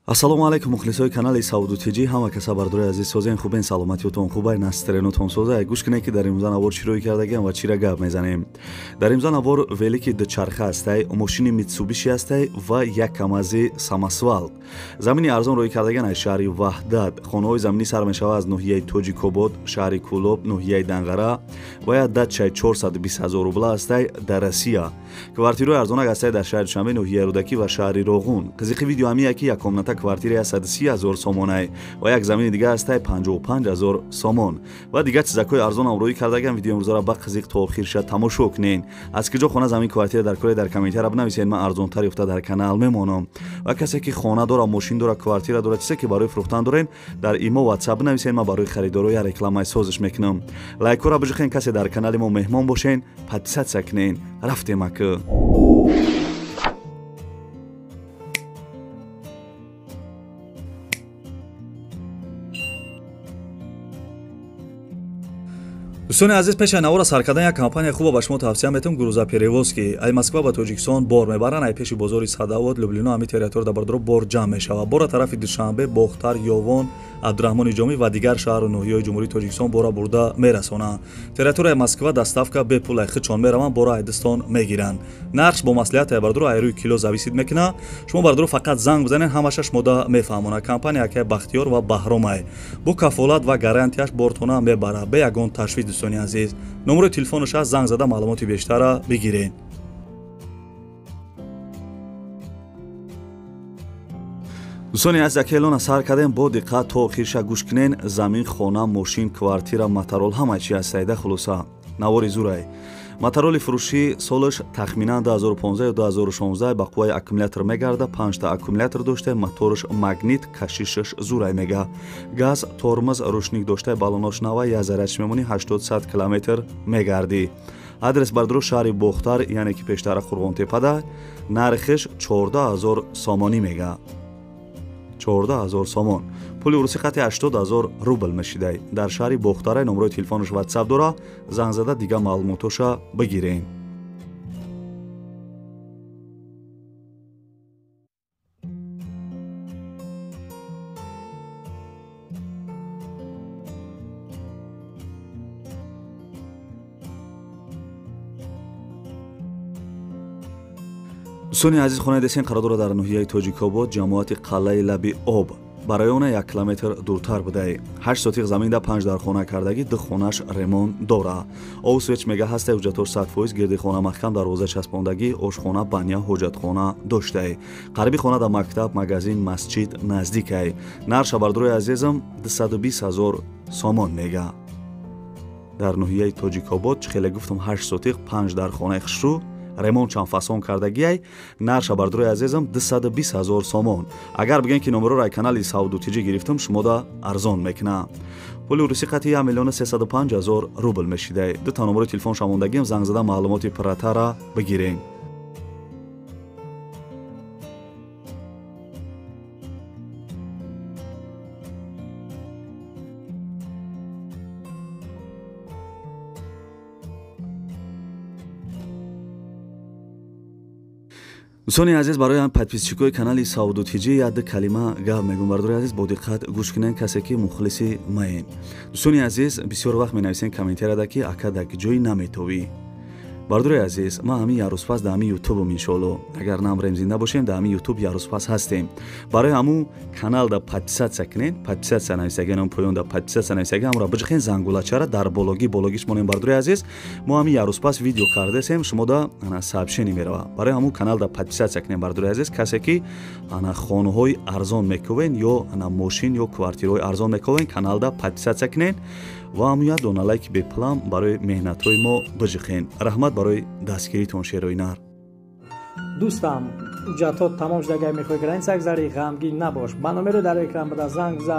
Ассалому алайкум мухлисои канали Сауду ТЖ, ҳама каса бардори азиз созен хубен, саломатиётон хубай, настренотон созай. Гӯш кунед, ки дар имрӯза навор чӣ рӯй кардагиам ва чира гап мезанем. Дар имрӯза навор велики дучарха ҳастай, мошини Митсубиши ҳастай ва як камази самосвал. Замини арзон рӯй кардагиан аз шаҳри Ваҳдат. Хонаҳои заминӣ сар мешавад аз ноҳияи Тоҷикобод, шаҳри Кӯлоб, ноҳияи Данғара ва як дачаи 420 ҳазор рубла ҳастай дар Россия. Квартираҳои арзонак ҳастай дар шаҳри Душанбе, ноҳияи Рӯдакӣ ва шаҳри Роғун. Қизиқи видео ҳамия ки як комната квартира 130 ҳазор сомонай ва як замини дига ҳастай 55 ҳазор сомон ва дигар чизакҳои арзонам рӯй кардагиам. Видео имрӯзаро ба қизиқ то охирша тамошо кунед. Аз киҷо хона, замин, квартира дар кори дар комментария бинависед, ман арзонтар ёфта дар канал мемонам. Ва касе ки хона дора, мошин дора, квартира дора, чизе ки барои фурӯхтан дорен, дар имо, ватсап бинависед, ман барои харидоро я рекламаи созиш мекунам. Лайкҳоро бижихен, касе дар канали мо меҳмон бошен, подписаться кунен. Рафтем ака. Дӯстони азиз, пеши навора сар кардан як компания хуба ба шумо тавсия метавам, грузоперевозки. Ай Москва ба Тоҷикистон бор мебаранд, ай пеши бозори Садовод, Люблино, ҳами территория бардоро бор ҷамъ мешавад. Бора тарафи Душанбе, Бохтар, Ёвон, Абдураҳмони Ҷомӣ ва дигар шаҳру ноҳияҳои Ҷумҳурии Тоҷикистон бора бурда мерасонанд. Территорияи Москва доставка бепул, ай худшон мераванд, бора айдистон мегиранд. Нархш бо маслиҳат ай бардоро ай рӯи кило зависит мекунад. Шумо бардоро фақат занг бизанед, ҳамаша шумода мефаҳмонад. Компания акай Бахтиёр ва Баҳромай бо кафолат ва гарантияш бортона мебарад, бе ягон ташвиш. Дӯстони азиз, номерои телефонаш аст, занг зада маълумоти бештарра бигиред. Дӯстони азиз, яке эълона сар кардем, бо диққат то охирша гӯш кунен. Замин, хона, мошин, квартира, моторол ҳама чи ҳастайда. Хулоса, навори зурай. Мотороли фурӯшӣ солаш тахминан 2015 ё 2016, ба қувваи аккумулятор мегарда, панҷта аккумулятор дошта, мотораш магнит, кашишаш зурай мега. Газ, тормоз, рушник дошта, балонош нава, як зарядш мемонӣ, 80 километр мегардӣ. Адрес бардоро шаҳри Бохтар, яъне ки пештара Қурғонтепада, нархиш 14 ҳазор сомонӣ мега. 14 ҳазор сомон. Пули урусӣ қати 80 ҳазор рубл мешидай. Дар шаҳри Бохтарай номерои телефонаш ватсап дора, занг зада дигар маълумотоша бигирен. Дӯстони азиз, хонаи десен қарор дорад дар ноҳияи Тоҷикобод, ҷамоати Қалъаи Лаби Об. Ба района 1 километр дуртар будай. 8 сотиқ заминда 5 дар хона кардагӣ, 2 хонаш ремонт дора. Об свеч мега ҳастай, ҳуҷҷатош 100%, гирди хона маҳкам, дарвоза часпондагӣ, ошхона, баня, ҳоҷатхона доштай. Қариби хона дар мактаб, магазин, масҷид наздикай. Нарша бардорои азизам 220 ҳазор сомон мега. Дар ноҳияи Тоҷикобод, чӣ хеле гуфтам, 8 сотиқ, 5 дар хонаи хушрӯ, ремонт чанд фасон кардагиай, нарша бардорои азизам 220 ҳазор сомон. Агар бигӯем ки номероро ай канали Сауду ТЖ гирифтам, шумода арзон мекунам. Пули урусӣ қати 1 миллион 305 ҳазор рубл мешидай. Дута номерои телефон шамондагиам, занг зада маълумоти пурратарра бигирем. Дӯстони азиз, барои подписчикои канали Сауду ТЖ як ду калима гап мегӯм. Бардори азиз, бо диққат гӯш кунед, касе ки мухлиси маен. Дӯстони азиз, бисёр вақт менависен комментарияда, ки ака дар ҷой наметовӣ. Бардори азиз, ман ҳамин як рӯз пас дар ҳамин ютубам, иншоалло, агар намрем, зинда бошем, дар ҳамин ютуб як рӯз пас ҳастем. Барои ҳамун каналда подписаться кунед, подписаться нависаги, ном поёнда подписаться нависаги, ҳамро биҷихен, зангулачара дар бологи бологиш монем. Бардори азиз, мо ҳамин як рӯз пас видео кардасем, шумода ана сообщение мерава. Барои ҳамун каналда подписаться кунед, бардори азиз, касе ки ана хонаҳои арзон мекувен ё ана мошин ё квартираҳои арзон мекувен, каналда подписаться кунед ва ҳамун як дона лайки бепулам барои меҳнатҳои мо биҷиқен. Раҳмат барои дастгиритон, шерои нар. Дӯстам, ҳуҷҷатҳо тамом шуда, агар мехоҳӣ граница гузарӣ, ғамгин набош. Ба номеро дар экран буда занг биза.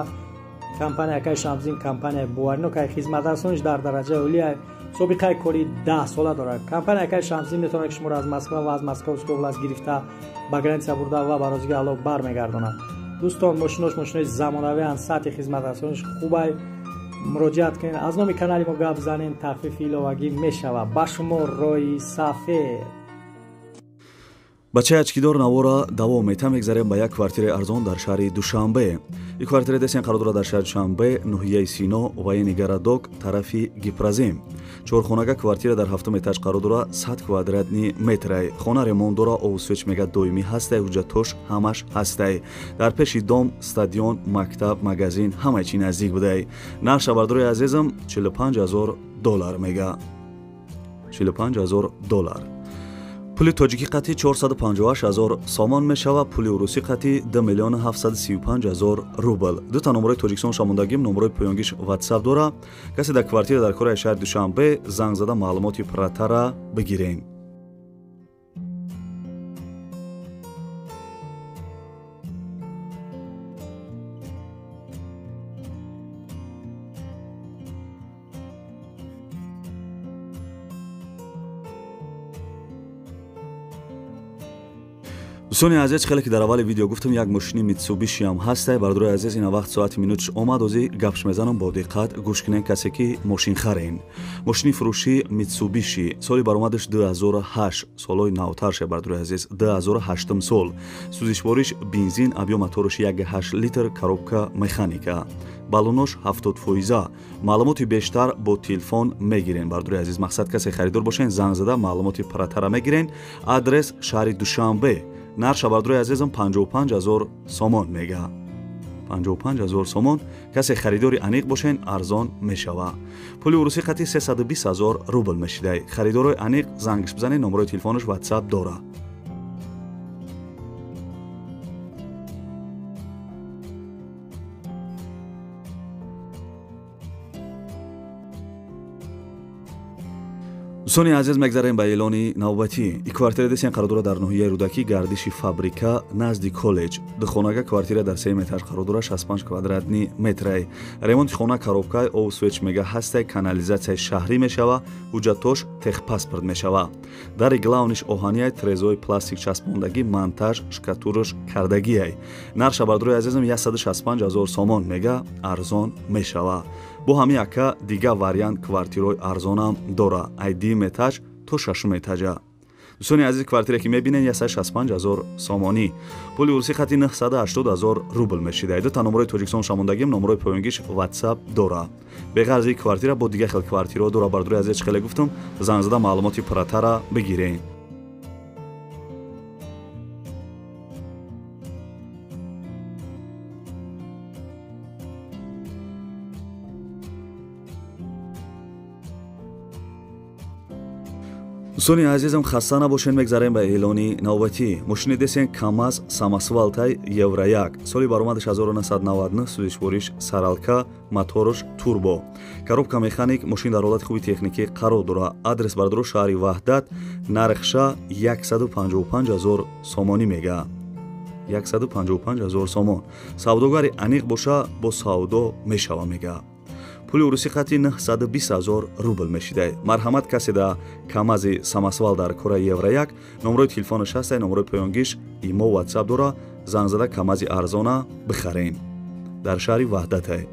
Компания акай Шамсдин компания боваринокай, хизматрасониш дар дараҷаи олия, собиқаи кори 10 сола дорад. Компания акай Шамсдин метавонад ки шуморо аз Москва ва аз Московской област гирифта ба граница бурда ва ба розигии Аллоҳ бармегардонад. Дӯстон, мошинош мошинои замонавианд, сатҳи хизматрасониш хубай. Муроҷиат кунед, аз номи канали мо гап занен, тахфифи иловагӣ мешавад. Ба шумо роҳи сафед. Бачаи ачкидор навора давом мета, мегзарем ба як квартираи арзон дар шаҳри Душанбе. Ин квартира десен қарор дорад дар шаҳри Душанбе, ноҳияи Сино, военный городок, тарафи Гипрозем. Чорхонага квартира дар ҳафтум этаж қарор дорад, 100 квадратный метрай. Хона ремонт дора, обу свеч мега доимӣ ҳастай, ҳуҷҷатош ҳамаш ҳастай. Дар пеши дом стадион, мактаб, магазин ҳамаи чи наздик будай. Нархша бардорои азизам 45 000 доллар мега. 45 000 доллар. Пули тоҷикӣ қатъи 458 ҳазор сомон мешава, пули урусӣ қатъи 2 миллиону 735 ҳазор рубл. Дута номерои Тоҷикистон шамондагим, номерои поёнгиш WhatsApp дора. Касе дар квартира дар кораи шаҳри Душанбе занг зада маълумоти пурратара бигирен. Дӯстони азиз, хеле ки дар аввали видео гуфтам, як мошини Митсубиши ҳам ҳастай. Бардорои азиз, ина вақт соати минуташ омад, ози гапш мезанам, бо диққат гӯш кунен касе ки мошин харен. Мошини фурӯши Митсубиши, соли баромадаш 2008, солҳои навтарше, бардорои азиз, 2008 сол. Сӯзишвориш бензин, объём мотораш 1,8 литр, коробка механика. Баллонош 70%. Маълумоти бештар бо телефон мегирен, бардорои азиз. Мақсад касе харидор бошен, занг зада маълумоти пурратара мегирен. Адрес шаҳри Душанбе. Нархша бардорои азизам 55 ҳазор сомон мега. 55 ҳазор сомон. Касе харидори аниқ бошен, арзон мешава. Пули урусӣ қатъи 320 ҳазор рубл мешидай. Харидорои аниқ зангш бизанед, номерои телефонаш WhatsApp дора. Дӯстони азиз, мегзарем ба эълони навбатӣ. И квартира десен қарор дорад дар ноҳияи Рӯдакӣ, гардиши фабрика, назди коллеҷ. Духонага квартира дар сеюм этаж қарор дорад, 65 квадратный метрай. Ремонти хона коробкай, об свеч мега ҳастай, канализатсияи шаҳрӣ мешава, ҳуҷҷатош техпаспорт мешава. Дари главный ш оҳанияй, трезои пластик часпондагӣ, монтаж, штукатурка кардагиай. Нархша бардорои азизам 165 ҳазор сомон мега, арзон мешава. Бо ҳамин ака дигар вариант квартираҳои арзонам дора, ай дуюм этаж то шашум этажа. Дӯстони азиз, квартира ки мебинед 165 ҳазор сомонӣ, пули урусӣ хати 980 ҳазор рубл мешида. Дута номерои Тоҷикистон шамондагим, номерои поёнгиш WhatsApp дора. Беғарзи квартира бо дигар хел квартираҳо дора. Бардорои азиз, хеле гуфтам, занг зада маълумоти пурратара бигирен. Дӯстони азизам, хаста набошен, мегзарем ба эълони навбатӣ. Мошини десен КамАЗ самосвалтай Евро 1, соли баромадаш 1999, сӯзишвориш саралка, мотораш турбо, коробка механик. Мошин дар ҳолати хуби техникӣ қарор дорад. Адрес бардоро шаҳри Ваҳдат. Нархша 155 ҳазор сомонӣ мега, 155 ҳазор сомон. Савдогари аниқ боша, бо савдо мешава мега. Пули урусӣ қатъи 920 ҳазор рубл мешидай. Марҳамат, касе да КамАЗи самосвал дар кора Евро 1, номерои телефонаш ҳастай, номерои поёнгиш имо WhatsApp дора, занг зада КамАЗи арзона бихарен. Дар шаҳри Ваҳдатай.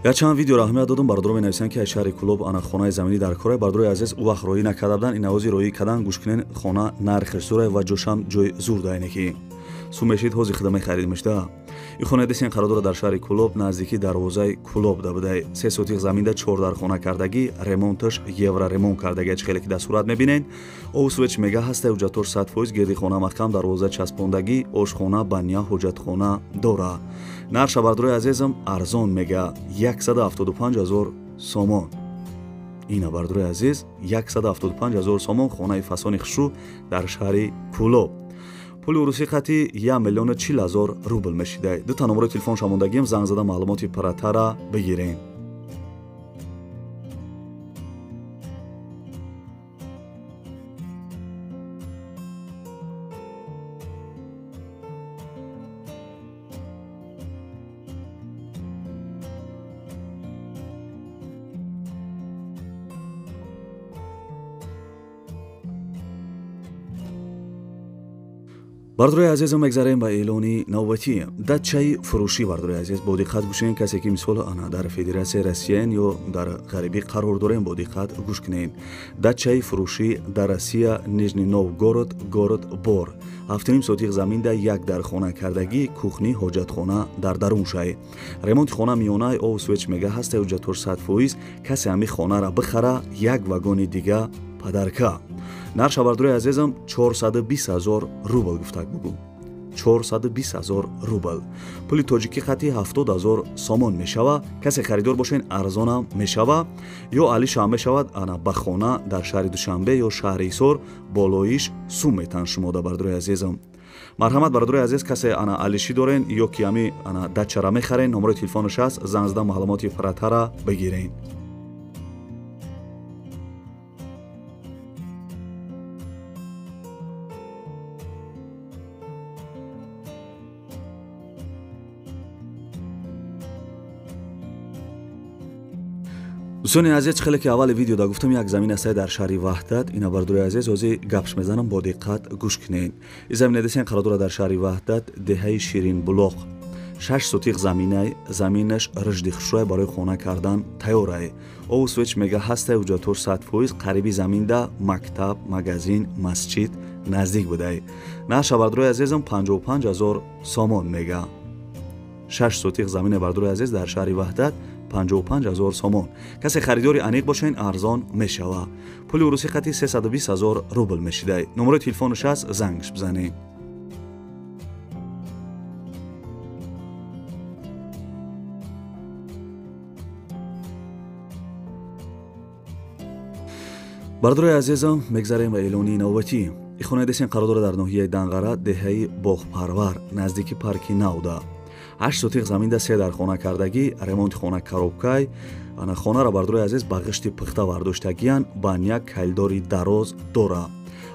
Якчанд видеоро аҳамият додам, бародаро менависанд, ки аз шаҳри Кӯлоб ана хонаи заминӣ дар кора. Бародарои азиз, ӯ вақт роҳӣ накарда буданд, ин авози роҳӣ кардан. Гӯш кунен, хона нархаш зурай ва ҷошам ҷои зур дайне ки су мешид, ҳози хида мехаридимашда. Ин хона десен қарор дорад дар шаҳри Кӯлоб, наздики дарвозаи Кӯлоб да будай. 3 сотих заминда чор дар хона кардагӣ, ремонташ евроремонт кардагӣ, чи хеле ки дар сурат мебинед. Обу свеч мега ҳастай, ҳуҷҷатош 100%, гирди хона маҳкам, дарвоза часпондагӣ, ошхона, баня, ҳоҷатхона дора. Нархша бардорои азизам арзон мега, 175 ҳазор сомон. Ина бардорои азиз, 175 ҳазор сомон хонаи фасони хушрӯ дар шаҳри Кӯлоб. Пули урусӣ қатъи 1 миллиону 40 ҳазор рубл мешидай. Дута номерои телефон шамондагим, занг зада маълумоти пурратара бигирем. Бардорои азизам, мегзарем ба эълони навбатӣ. Дачаи фурӯшӣ, бардорои азиз, бо диққат гӯш кунед. Касе ки мисол ана дар Федератсияи Россиян ё дар ғарибӣ қарор дорем, бо диққат гӯш кунед. Дачаи фурӯшӣ дар Россия, Нижний Новгород, город Бор. 7,5 сотих заминда, як дар хона кардагӣ, кухни, ҳоҷатхона дар дарун шай. Ремонти хона миёнаи, ов свеч мега ҳаста, ҳуҷҷатҳош 100%. Касе ҳами хонара бихара, як вагони дига подарка. Нарша, бардорои азизам, 420 ҳазор рубл гуфтак бугӯ. 420 ҳазор рубл. Пули тоҷикӣ хати 70 ҳазор сомон мешава. Касе харидор бошен, арзонам мешава. Ё алишам мешавад, ана ба хона дар шаҳри Душанбе ё шаҳри Ҳисор болоиш сум метан шумода, бардорои азизам. Марҳамат, бародарои азиз, касе ана алишӣ дорен ё ки ами ана дачара мехарен, номерои телефонаш ҳаст, занг зада маълумоти пурратара бигирен. Дӯстони азиз, хеле ки аввали видеода гуфтам, як замин аст дар шаҳри Ваҳдат. Ина, бардорои азиз, ҳозир гапш мезанам, бо диққат гӯш кунед. Ин замина десен қарор дорад дар шаҳри Ваҳдат, деҳаи Ширинбулоқ. 6 сотих заминай, заминаш рушди хушрӯй, барои хона кардан тайёрай. Ову свеч мега ҳастай, ҳуҷҷатҳош 100%. Қариби заминда мактаб, магазин, масҷид наздик будай. Нарша, бардорои азизам, 55 ҳазор сомон мега. 6 сотих замина, бардорои азиз, дар шаҳри Ваҳдат 55 ҳазор сомон. Касе харидори аниқ бошен, арзон мешава. Пули урусӣ хати 320 ҳазор рубл мешидай. Номерои телефонаш аст, зангш бизанед. Бардорои азизам, мегзарем ба эълони навбатӣ. Ин хонаи десен қарор дорад дар ноҳияи Данғара, деҳаи Боғпарвар, наздики парки Навда. 8 сотих заминда, се дар хона кардагӣ, ремонти хона коробкай. Ана хонара, бардорои азиз, ба ғишти пухта вардоштагиян, баняк калидори дароз дора.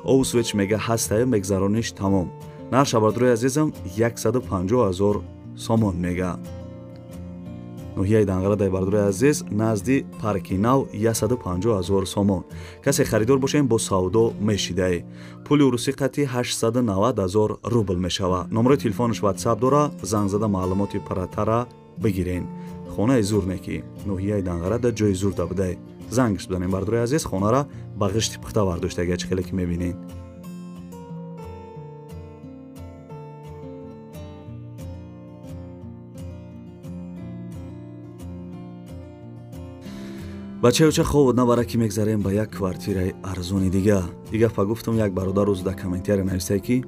Ову свеч мега ҳастаю, мегзарониш тамом. Нарша, бардорои азизам, 150 ҳазор сомон мега. Ноҳияи Данғара дай, бардорои азиз, назди парки нав, 150 ҳазор сомон. Касе харидор бошем, бо савдо мешидай. Пули урусӣ қати 890 ҳазор рубл мешава. Номерои телефонаш ватсап дора, занг зада маълумоти пурратара бигирен. Хонаи зур неки ноҳияи Данғара да ҷои зур да будай. Зангш бизанем, бардорои азиз, хонара ба ғишти пухта вардоштага, чӣ хеле ки мебинед. Бачаюча хобот набара, ки мегзарем ба як квартираи арзони дига. И гапа гуфтам, як бародар рӯз дар комментария нависае, ки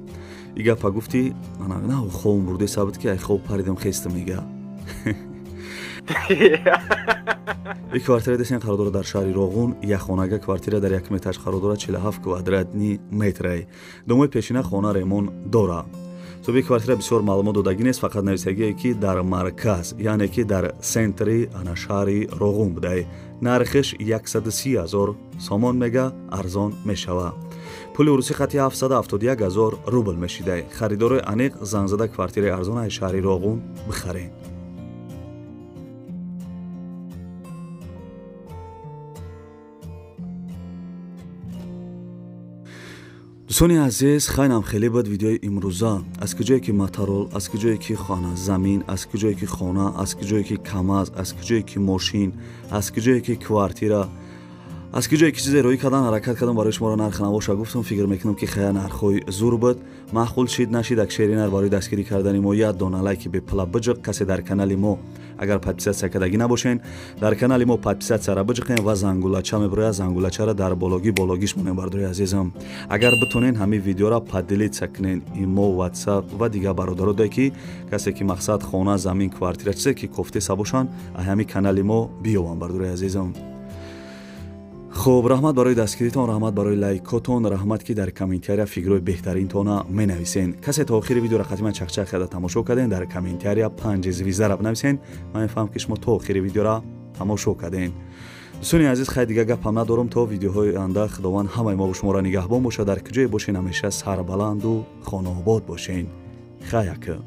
и гапа гуфти, на хобм бурде сабт, ки ай хоб паридам хестам мега. И квартира десен қарор дорад дар шаҳри Роғун, як хонага квартира дар як метраш қарор дорад, 47 квадратни метрай. Домои пешина хона ремон дора. Соҳиби квартира бисёр маълумот додагӣ нест, фақат нависагие, ки дар марказ, яъне ки дар центри ана шаҳри Роғун будай. Нархиш 130 ҳазор сомон мега, арзон мешава. Пули урусӣ хати 771 ҳазор рубл мешидай. Харидорои аниқ занг зада квартираи арзон аз шаҳри Роғун бихаред. Дӯстони азиз, хайнам хеле буд видеои имрӯза. Аз куҷое ки моторол, аз куҷое ки хона замин, аз куҷое ки хона, аз куҷое ки камаз, аз куҷое ки мошин, аз куҷое ки квартира, аз куҷое ки чизе роӣ кардан ҳаракат кардам, барои шуморо нарх навоша гуфтам. Фикр мекунам, ки хая нархҳои зур буд. Маъқул шид, нашид, як шери нар барои дастгирӣ кардани мо як дона лайки бепула биҷиқ. Касе дар канали мо агар подписаться кардагӣ набошен, дар канали мо подписаться ра биҷиқен ва зангулача мебирояд, зангулачаро дар бологӣ бологиш монем, бардорои азизам. Агар битонен, ҳамин видеора поделиться кунен имо, ватсап ва дигар бародаро, ки касе ки мақсад хона, замин, квартира, чизе ки кофтеса бошанд, ҳамин канали мо биёбанд, бардорои азизам. Хуб, раҳмат барои дастгиритон, раҳмат барои лайкотон, раҳмат, ки дар комментария фикрҳои беҳтаринтона менависен. Касе то охири видеоро қатъиман чақчақ карда тамошо карден, дар комментария панҷ звезда ра бинависен. Ман мефаҳмам, ки шумо то охири видеоро тамошо карден. Дӯстони азиз, хай, дига гапам надорам. То видеоҳои оянда Худованд ҳамаи мо шуморо нигаҳбон бошад. Дар куҷое бошен, ҳамеша сарбаланду хонаобод бошен. Хай, ака.